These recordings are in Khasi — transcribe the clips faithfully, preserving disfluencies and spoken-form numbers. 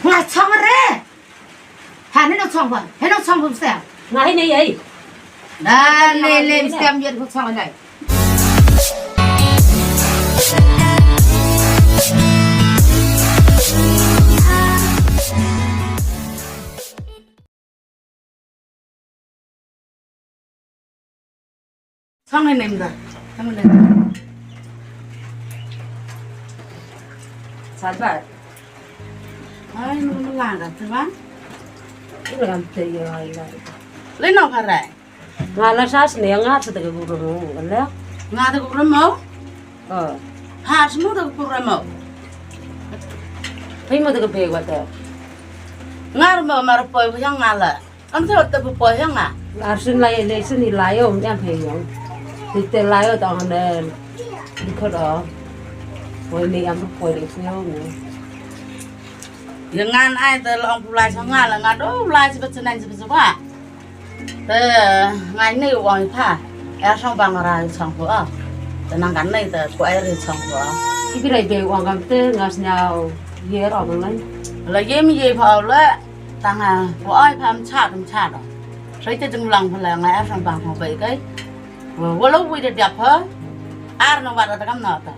Nga chong re. Ha, ne no chong ba. He no chong bum stem. Nga hi ne yai. Da ne le stem yet ko chong ne. Chong ne nem da. Chong ne. Sabat. Ai, no la ga te ba. Ila gam te yo ai la. Le no pare. Nga la sas ne nga te te guru mo le. Nga te guru mo. Oh. Ha, smu te guru mo. Pi mo te ke pe wa te. Nga mo mar poi yang nga la. Am te te poi yang nga. Arsin lai le sin ni lai om yang pe yang. Ti te lai o tong ne. Di ko do. Poi ni am poi le sin ni. Yang ngan ai te long pulai sang nga la nga do pulai si becenang si becuba. Te ngai nei wang pha. Ya song bang ra song ko a. Te nang kan nei te ko ai re song ko a. Ibi rai be wang kam te ngas nyau ye ro bang lai. La ye mi ye pha la. Tang a ko ai pha mcha mcha do. Sai te jeng lang pha la ngai ya song bang pha be kai. Wa lo wi de dia pha. Ar no wa da kam na ta.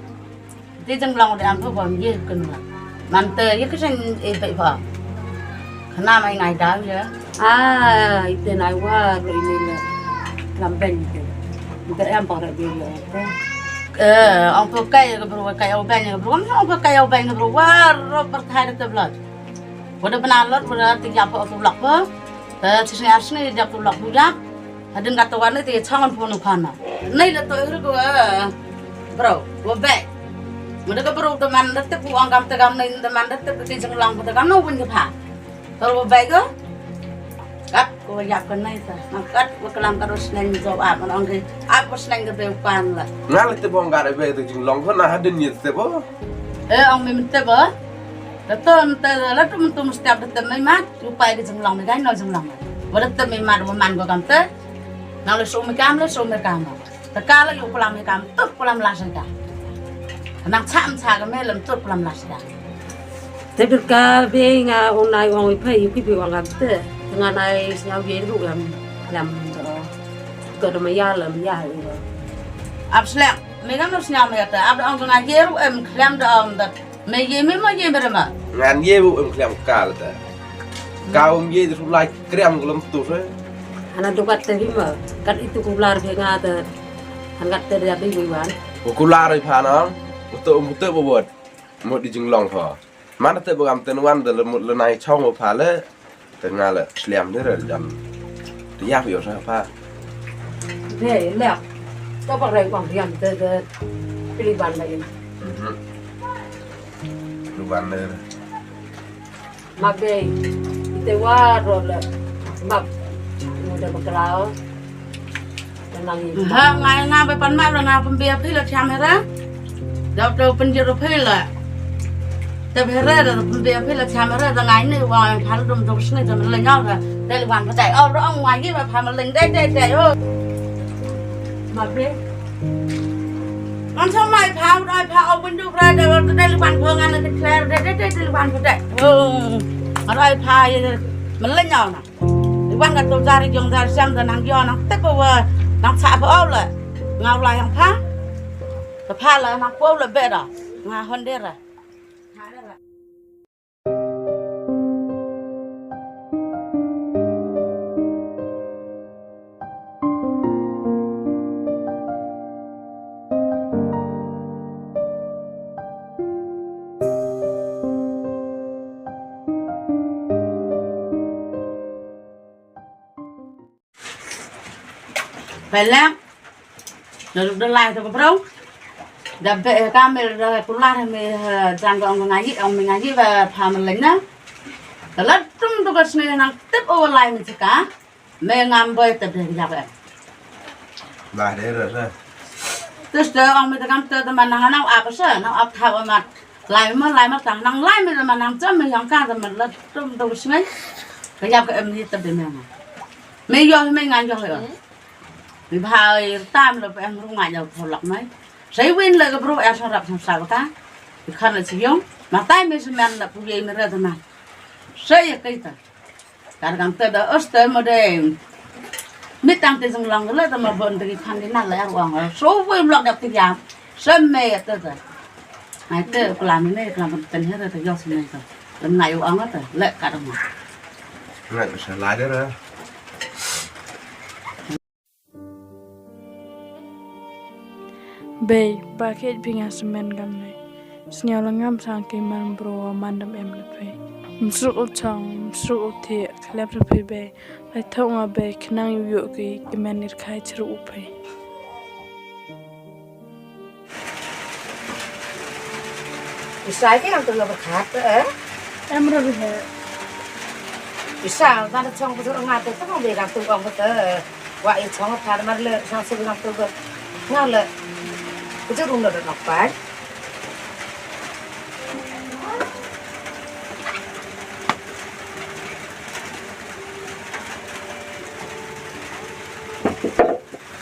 Te jeng long de am pha bom ye kun la. Man te ye ka sen e pe pha. Khana mai ngai da ye. Ah, ite nai wa ro ini le. Lam ben ite. Ite em pa re be ye. Eh, ong pha kai ka bru kai o ben ka bru. Ong pha kai o ben ka bru. Wa ro per thai de te bla. Wa da bna lot wa da ti ya pha tu lak pha. Te shisne asne dap tu lak bu dap. Hadin kata wan te chang an punu khana. Nei la to hru ko bro, wo be. Mada ka bro te man da te pu ang kam te kam nei te man da te pu te jeng lang te kam no win ke pha. To wo be ko. Kat ko yap ka nei ta. Ma kat wo kalam ka ro sneng jo ap man ong ke. Ap ko sneng ke be pan la. Nga la te bong ka be te jeng lang ko na hadin ni te bo. Eh, ong mi te bo. Te to te la tum tum step te mai mat. Upai ke jeng lang me kai no jeng lang. Wa da te me mat wa man ko kam te. Nang le so me kam le so me kam. Te ka le yu kulam me kam tut kulam la sen ka. Nang cham cha ka me lem tut kulam la sen ka. Te bir ka be nga un nai wang wi phai yu ki bi wang kam te. Te nga nai sngau ye ru lam lam to. To do me ya lam ya yu. Ap slek me kam no sngau me te ap da ong nga ye ru em klem da ong da. Me ye me ma ye me rama. Ngan ye bu em kliang kal ta. Ka um ye de sulai kriam gulum tu se. Ana dukat te bima. Kat itu kular be nga te. Han kat te dia bi wan. Ku kular i pha na. Utu um te bu bot. Mut di jinglong pha. Mana te bu gam ten wan de le mut le nai chong bu pha le. Te nga le sliam de re jam. Te yap yo sa pha. De le. To ba re kwang riam te de. Pili ban la yin. Mhm. Lu ban de. Map de. Ite wa ro le. Map. Mu de baklao. Ha, ngai nga ba pan ma ba nga pynbia phi la thiam hera. Dap dap pynjir phi la. Te hera da pynbia phi la thiam hera da ngai ne wa phal dum dum sne da la nyau da. Dei wan ba dai. Au rong wa yi ba phal ma leng dei dei dei o. Ma be. Man sa mai pha dai pha au window ra da dei wan pha ngan na declare dei dei dei wan pha dei. O. Dai pha ye ma leng nyau na. Wan ka tu jari jong jari siam da nang yo nang tep wa nang cha pha au le. Ngau la yang pha. Ka pha la nang pha au le be da. Nga hon de ra. Pelek. Na ruh da lai to ko bro. Da be ka me da kular me, eh, jang ko ong ngaji, ong me ngaji ba pha me leng na. Da la tum to ko sne nang tip o lai me chika. Me ngam boy te de ya ba. Ba de re re. Tus de ong me te kam te te man nang nang ap se, nang ap tha o mat. Lai ma, lai ma tang nang lai me ma nang cham me yang ka ma la tum do sngai. Ka yap ka em ni ta de me nga. Me yo me nga yo yo. Me bha tam lo pe em ru nga yo tho lak mai. Sai win le ka bru er sa rap sa sa ka. Khan le si yong. Ma tai me se men la pu ye me re ta ma. Sa ya kai ta. Kar kam ta da os ta ma de. Mi tang te jong lang la ta ma bon te ki phan di na la ya wang. So wei blok dak ti ya. Sa me ya ta ta. Ai te klam ne klam ten he ta yo sa me ta. Lam na yu ang ta. Le ka da ma. Ngai sa la de ra. Bei, ba khet phi nga smen gam ne. Sñiaw la ngam sang ki man bro wa man dam em le phi. Msru u chong, msru u thiek, khlep ra phi bei. Lai thok nga bei, khnang yu yu ki, ki men nir khai chru u phi. Isa ki nang tu la berkat, eh? Em ra bi he. Isa, ta na chong bu nga tu tu nang bi nang tu ong bu tu. Wa i chong pha mar le, sang su nang tu bu. Nga le. Bu tu rung le nang pai.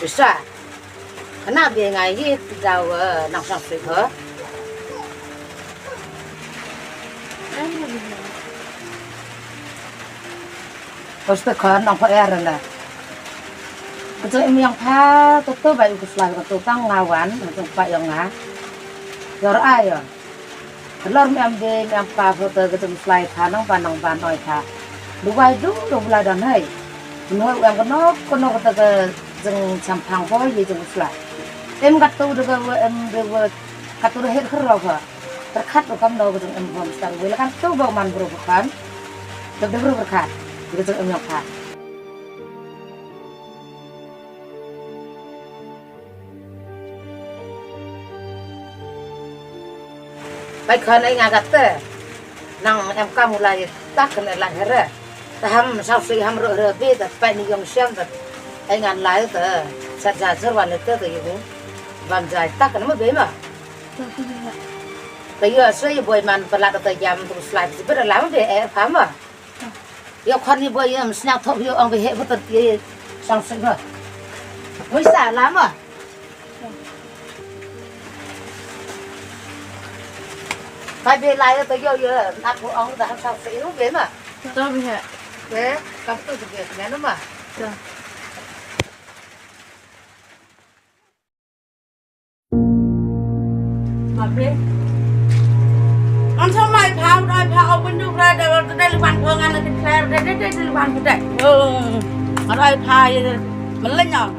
Isa. Kana bi ngai hi daw, eh, nang sang sui ho. Hoste khan nang pha er la. Kata im yang pha to to bai u slai ka to tang nga wan, ka to pa yang nga. Yor ai yo. Lor me am be me am pa photo ka jong slai pha nang ba nang ba noi pha. Duwai du du bla dan hai. Noi em ka nok ka nok ka ta ka jong champang pho ye jong slai. Em ka tu de ka em de ka tu de het khro pha. Terkhat ro kam do ka jong em pha mstar wei la kan tu ba man bro pha kan. Ka de bro terkhat. Ka jong em yang pha. Bai khon ai nga kata. Nang em kam u lai tak kena lai here. Ta ham sau sui ham ro re bi ta pai ni yong siam ta. Ai ngan lai ta. Sa ja ser wan ta ta yu. Bam jai tak kena ma be ma. Ta yu sui boi man pelat ta jam tu slai si ber lam be e pha ma. Yo khon ni boi yam sñiaw thok yo ong be he butot ye sang sing ha. Mui sa la ma. Pai be la yo to yo yo na ko ong da sang sing yo be ma. To be he. Be kam tu be be ma. To. Bape. Kan sa mai pha, doi pha, o bundu pha, da da da liwan ko ngan da declare, da da da liwan ko da. Oh, doi pha ye, meleng ah.